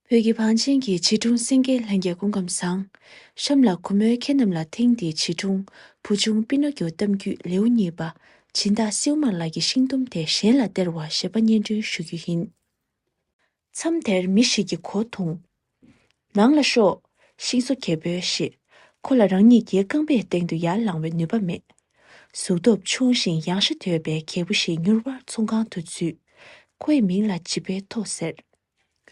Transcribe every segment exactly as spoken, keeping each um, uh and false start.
བོད་ཀྱི་བང་ཆེན་གྱི་བྱིས་སྒྲུང་གསན་མཁན་ལྷན་རྒྱས་སྐུ་ཁམས་བཟང་། གཤམ་ལ་གུས་མོས་ཁྱེད་རྣམས་ལ་ཐེངས་འདིའི་བྱིས་སྒྲུང་བུ་ཆུང་པི་ནོ་ཀྱོ་གཏམ་རྒྱུད་ལེའུ་གཉིས་པ་སྦྱིན་བདག་སེའུ་དམར་ལགས་ཀྱི་ཤིང་དུམ་དེ་གཞན་ལ་སྟེར་བ་ཞེས་པ་སྙན་སྒྲོན་ཞུ་རྒྱུ་ཡིན། མཚམས་དེར་མི་ཞིག་གིས་གོ་འཐུང་། ནང་ལ་ཤོག་ཤིང་བཟོ་རྒྱལ་པོས་བཤད། ཁོ་ལ་རང་ཉིད་ཀྱི་རྐང་པའི་སྟེང་དུ་ཡར་ལངས་པའི་ནུས་པ་མེད། གཟུགས་སྟོབས་ཆུང་ཞིང་ཡངས་ཤིང་དོད་པའི་རྒྱལ་པོ་ཞིག་མྱུར་བར་ཚོང་ཁང་དུ་འཛུལ། ཁོའི་མིང་ལ་ཇི་པེ་ཐོ་ཟེར།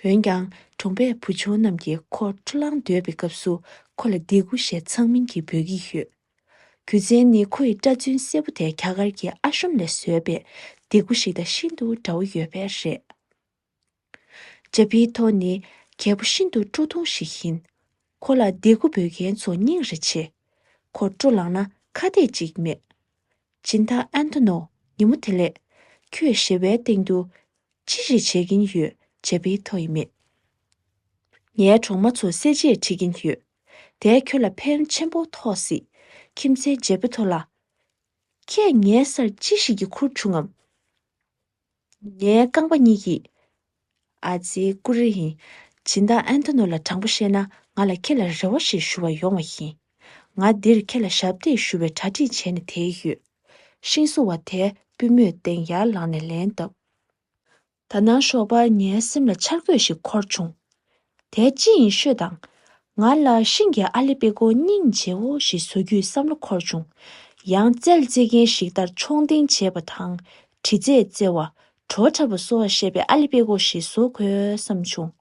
འོན་ཀྱང་གྲོང་པའི་བུ་ཆུང་རྣམས་ཀྱིས་ཁོ་འཕྲོ་ལངས་སྡོད་པའི་སྐབས་སུ་ཁོ་ལ་ལྡེ་གུ་ཞེས་མཚང་མིང་གིས་འབོད་ཀྱི་ཡོད། རྒྱུ་མཚན་ནི་ཁོ་ཡི་སྐྲ་རྫུན་སེར་པོ་དེ་རྒྱ་གར་གྱི་ཨ་ཤམ་ལས་བཟོས་པའི་ལྡེ་གུ་ཞིག་དང་ཤིན་ཏུ་འདྲ་བོ་ཡོད་པས་རེད། ཇ་པི་ཐོ་ནི་རྒྱལ་པོ་ཤིན་ཏུ་སྤྲོ་ཐུང་ཞིག་ཡིན། ཁོ་ལ་ལྡེ་གུ་འབོད་མཁན་ཚོ་སྙིང་རེ་རྗེ། ཁོ་སྤྲོ་ལངས་ན་ཁ་གཏད་ཅིག་མེད། སྦྱིན་བདག་ཨན་ཐོ་ནོ། ཉིན་མོ་དེ་ལས། ཁྱོད་ཞེ་བའི་སྟེང་དུ་ཅི་ཞིག་བྱེད་ཀྱིན་ཡོད། ཇ་པི་ཐོ་ཡིས་སྨྲས། ངའི་གྲོགས་མོ་ཚོ་གསལ་བྱེད་བྲིས་ཀྱིན་ཡོད། དེས་ཁྱོད་ལ་ཕན་ཆེན་པོ་ཐོགས་སྲིད། ཁྱིམ་མཚེས་ཇ་པི་ཐོ་ལགས། ཁྱེད་ངའི་སར་ཅི་ཞིག་གིས་ཁུར་བྱུང་ངམ། ངའི་རྐང་པ་གཉིས་ཀྱིས། ཨ་ཙི་ཀུ་རེ་ཡིན། སྦྱིན་བདག་ཨན་ཐོ་ནོ་ལ་དྲང་པོ་བཤད་ན་ང་ལ་ཁྱེད་ལ་རེ་བ་ཞིག་ཞུ་བར་ཡོང་བ་ཡིན། ང་འདིར་ཁྱེད་ལ་ཞབས་འདེགས་ཞུ་བའི་གྲ་སྒྲིག་བྱས་ནས་བསྡད་ཡོད། ཤིང་བཟོ་བ་དེས་པུས་མོའི་སྟེང་ཡར་ལངས་ནས་ལན་བཏབ། ད་ནངས་ཞོགས་པར་ངའི་སེམས་ལ་འཆར་འགོད་ཞིག་འཁོར་བྱུང་། དེ་ཅི་ཡིན་ཤོད་དང་། ང་ལ་ཤིང་གི་ཨ་ལི་པེ་ཀོ་སྙིང་རྗེ་བོ་ཞིག་བཟོ་རྒྱུའི་བསམ་བློ་འཁོར་བྱུང་། ཡང་རྩལ་རྩེད་མཁན་ཞིག་ལྟར་མཆོང་ལྡིང་བྱས་པ་དང་། གྲི་རྩལ་རྩེ་བ། བྲོ་འཁྲབ་པ་སོགས་བཤད་པའི་ཨ་ལི་པེ་ཀོ་ཞིག་བཟོ་དགོས་བསམ་བྱུང་།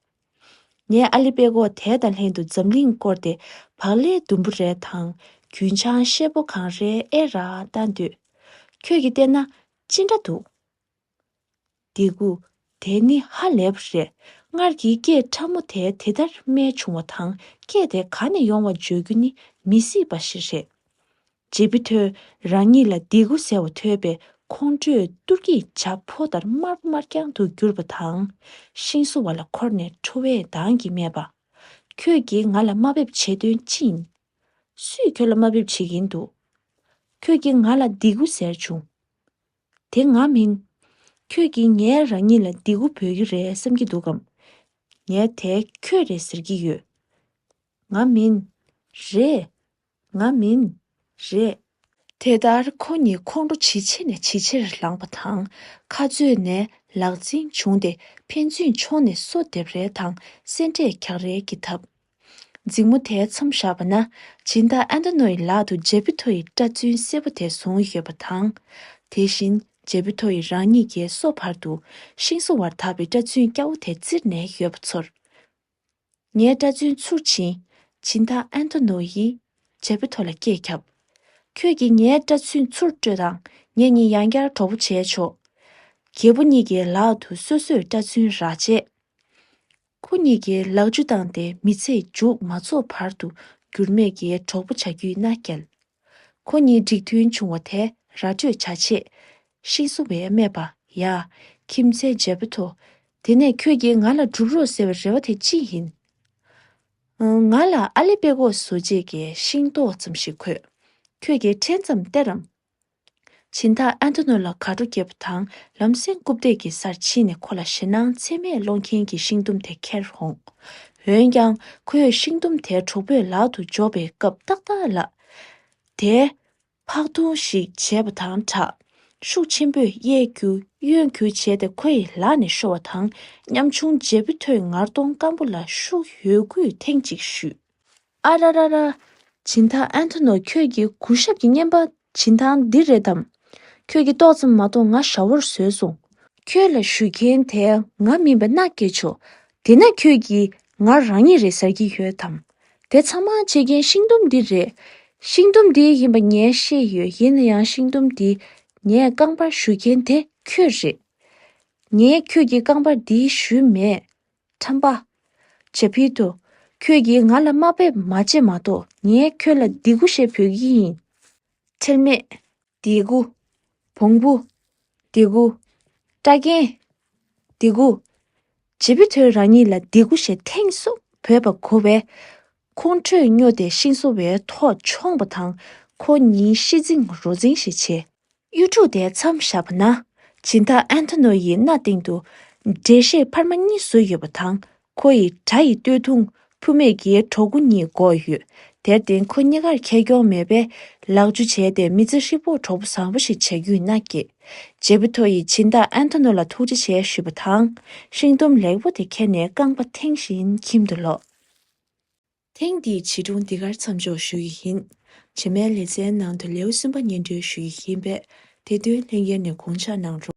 ངས་ཨ་ལི་པེ་ཀོ་དེ་དང་ལྷན་དུ་འཛམ་གླིང་བསྐོར་ཏེ་བག་ལེབ་དུམ་བུ་རེ་དང་རྒུན་ཆང་ཤེལ་སྒོ་གང་རེ་ཨེ་རག་ལྟ་འདོད། ཁྱོད་ཀྱིས་བལྟས་ན་ཅི་འདྲ་འདུག་ལྡེ་གུ། དེ་ནི་ཧ་ལས་པ་རེད། སྔར་གྱི་སྐད་ཕྲ་མོ་དེ་དེ་ལྟར་རྨད་བྱུང་བ་དང་སྐད་དེ་ག་ནས་ཡོང་བ་བརྗོད་རྒྱུ་ནི་མི་སྲིད་པ་ཞིག་རེད། ཇེ་པི་ཐོས་རང་ཉིད་ལ་ལྡེ་གུ་ཟེར་བ་ཐོས་པས་ཁོང་ཁྲོས་ཏུར་གྱིས་བྱ་ཕོ་ལྟར་དམར་པོ་དམར་རྐྱང་དུ་གྱུར་པ་དང་། ཤིང་བཟོ་བ་ལ་འཁོར་ནས་ཁྲོ་བའི་གདངས་ཀྱིས་སྨྲས་པ། ཁྱོད་ཀྱིས་ང་ལ་དམའ་འབེབས་བྱེད་དོན་ཅི་ཡིན། སུས་ཁྱོད་ལ་དམའ་འབེབས་བྱེད་ཀྱིན་འདུག་ཁྱོད་ཀྱིས་ང་ལ་ལྡེ་གུ་ཟེར་བྱུང་། དེ་ང་མིན། ཁྱོད་ཀྱིས་ངས་རང་ཉིད་ལ་ལྡེ་གུ་འབོད་ཀྱི་རེད་བསམ་གྱི་འདུག་གམ། ངས་དེ་ཁྱོད་རེད་ཟེར་གྱི་ཡོད། ང་མིན། རེད། ང་མིན། རེད། དེ་ལྟར་ཁོ་གཉིས་ཁོང་ཁྲོ་ཇེ་ཆེ་ནས་ཇེ་ཆེར་ལངས་པ་དང་། ཁ་རྩོད་ནས་ལག་འཛིང་བྱུང་སྟེ་ཕན་ཚུན་མཆོང་ནས་སོ་འདེབས་རེས་དང་སེ་འབྲས་རྒྱག་རེས་ཀྱིས་བརྡབས། འཛིང་མོ་དེ་མཚམས་བཞག་པ་ན། སྦྱིན་བདག་ཨན་ཏོ་ནོ་ཡི་ལག་ཏུ་ཇེ་པི་ཐོ་ཡི་སྐྲ་རྫུན་སེར་པོ་དེ་བཟུང་ཡོད་པ་དང་། དེ་བཞིན་ཇེ་པི་ཐོ་ཡིས་རང་ཉིད་ཀྱི་སོ་བར་དུ་ཤིང་བཟོ་བར་དག་པའི་སྐྲ་རྫུན་སྐྱ་བོ་དེ་བཙིར་ནས་ཡོད་པ་ཚོར། ངའི་སྐྲ་རྫུན་ཚུར་བྱིན། སྦྱིན་བདག་ཨན་ཏོ་ནོ་ཡིས་ཇེ་པི་ཐོ་ལ་སྐད་བརྒྱབ། ཁྱོད་ཀྱིས་ངའི་སྐྲ་རྫུན་ཚུར་སྤྲོད་དང་། ངེད་གཉིས་ཡང་བསྐྱར་གྲོགས་པོ་བྱས་ཆོག་རྒྱལ་པོ་གཉིས་ཀྱི་ལག་ཏུ་སོ་སོས་སྐྲ་རྫུན་རག་རྗེས། ཁོ་གཉིས་ཀྱིས་ལག་འཇུ་བཏང་སྟེ་མི་ཚེའི་མཇུག་མ་རྫོགས་བར་དུ་འགྱུར་མེད་ཀྱི་གྲོགས་པོ་བྱ་རྒྱུའི་མནའ་བསྐྱལ། ཁོ་གཉིས་འགྲིག་མཐུན་བྱུང་བ་དེ་ར་སྤྲོད་བྱ་ཆེད། ཤིང་བཟོ་བས་སྨྲས་པ། ཡ། ཁྱིམ་མཚེས་ཇེ་པི་ཐོ། དེ་ནས་ཁྱོད་ཀྱིས་ང་ལ་སྒྲུབ་རོགས་ཟེར་བའི་རེ་བ་དེ་ཅི་ཡིན། ང་ལ་ཨ་ལི་པེ་ཀོ་བཟོ་བྱེད་ཀྱི་ཤིང་ཏོག་ཙམ་ཞིག་དགོས། ཁྱོད་ཀྱིས་ཕྲན་ཙམ་སྟེར་རམ། སྦྱིན་བདག་ཨན་ཏོ་ནོ་ལ་དགའ་སྤྲོ་སྐྱེས་པ་དང་ལམ་སེང་རྐུབ་སྟེགས་ཀྱི་སར་ཕྱིན་ནས་ཁོ་ལ་ཞེད་སྣང་ཚད་མེད་སློང་མཁན་གྱི་ཤིང་དུམ་དེ་ཁྱེར་འོང་། འོན་ཀྱང་ཁོས་ཤིང་དུམ་དེ་གྲོགས་པོའི་ལག་ཏུ་འབྱོར་བའི་སྐབས་ཏག་ཏག་ལ། དེ་ཕག་རྡུང་ཞིག་བྱས་པ་དང་འདྲ། ཤུགས་ཆེན་པོས་གཡས་བསྒྱུར་གཡོན་བསྒྱུར་བྱས་ཏེ་ཁོ་ཡི་ལག་ནས་ཤོར་བ་དང་ཉམ་ཆུང་ཇེ་པི་ཐོའི་ངར་གདོང་སྐམ་པོ་ལ་ཤུགས་ཡོད་རྒུས་ཐེངས་གཅིག་གཞུས། ཨ་ར་ར་ར། སྦྱིན་བདག་ཨན་ཐོ་ནོ། ཁྱོད་ཀྱི་གུས་ཞབས་ཀྱི་རྔན་པ་བྱིན་ཐང་འདི་རེད་དམ། ཁྱོད་ཀྱིས་ཏོག་ཙམ་མ་གཏོགས་ང་ཞ་བོར་བཟོས་སོང་། ཁྱོད་ལ་གཞུ་མཁན་དེ་ང་མིན་པ་མནའ་སྐྱེལ་ཆོག་དེས་ན་ཁྱོད་ཀྱིས་ང་རང་ཉིད་རེད་ཟེར་གྱི་ཡོད་དམ། དེ་ཚང་མ་བྱེད་མཁན་ཤིང་དུམ་འདི་རེད། ཤིང་དུམ་འདི་ཡིན་པ་ངས་ཤེས་ཡོད། ཡིན་ན་ཡང་ཤིང་དུམ་འདི་ངའི་རྐང་པར་གཞུ་མཁན་དེ་ཁྱོད་རེད། ངས་ཁྱོད་ཀྱི་རྐང་པར་འདི་གཞུས་མེད། ཁྲམ་པ། ཇ་ཕི་ཏོ། ཁྱོད་ཀྱིས་ང་ལ་དམའ་འབེབས་མ་བྱེད་མ་གཏོགས་ངས་ཁྱོད་ལ་ལྡེ་གུ་ཞེས་འབོད་ཀྱི་ཡིན། ཁྲེལ་མེད། ལྡེ་གུ། བོང་བུ། ལྡེ་གུ། སྐྲ་རྒན། ལྡེ་གུ། ཇེ་པི་ཐོས་རང་ཉིད་ལ་ལྡེ་གུ་ཞེས་ཐེངས་སོ་འབོད་པ་གོ་བས། ཁོང་ཁྲོས་སྨྱོ་སྟེ་ཤིང་བཟོ་བའི་ཐོག་མཆོངས་པ་དང་ཁོ་གཉིས་ཤི་འཛིང་རོ་འཛིང་ཞིག་བྱས། གཡུ་འབྲུག་དེ་མཚམས་བཞག་པ་ན། སྦྱིན་བདག་ཨན་ཐོ་ནོ་ཡི་སྣ་སྟེང་དུ་འགྲེལ་བཤད་འཕར་མ་གཉིས་བཟོས་ཡོད་པ་དང་ ཁོ་ཡིས་དགྲ་ཡི་སྟོད་ཐུང་བུད་མེད་ཀྱི་གྲོགས་པོ་གཉིས་བསྐོར་ཡོད། དེར་བརྟེན་ཁོ་གཉིས་ཀར་ཁེ་གྱོང་མེད་པས་ལག་འཇུ་བྱས་ཏེ་མི་ཚེ་ཧྲིལ་པོར་གྲོགས་པོ་བཟང་པོ་ཞིག་བྱ་རྒྱུ་ཡིན་ན་སྐྱེ། བྱེད་པ་ཐོ་ཡིས་སྦྱིན་བདག་ཨན་ཐོ་ནོ་ལ་ཐུགས་རྗེ་ཆེ་ཞུས་པ་དང་། ཤིང་དུམ་ལེགས་པོ་དེ་ཁྱེར་ནས་རྐང་པ་འཐེན་བཞིན་ཁྱིམ་དུ་ལོག་ཐེངས་འདིའི་བྱིས་སྒྲུང་འདི་གར་མཚམས་འཇོག་ཞུ་ཡི་ཡིན། རྗེས་མའི་ལེ་ཚན་ནང་དུ་ལེའུ་གསུམ་པ་སྙན་སྒྲོན་ཞུ་ཡི་ཡིན་པས། དེ་དུས་ལྷན་རྒྱས་ནས་དགོངས་འཇགས་གནང་རོགས།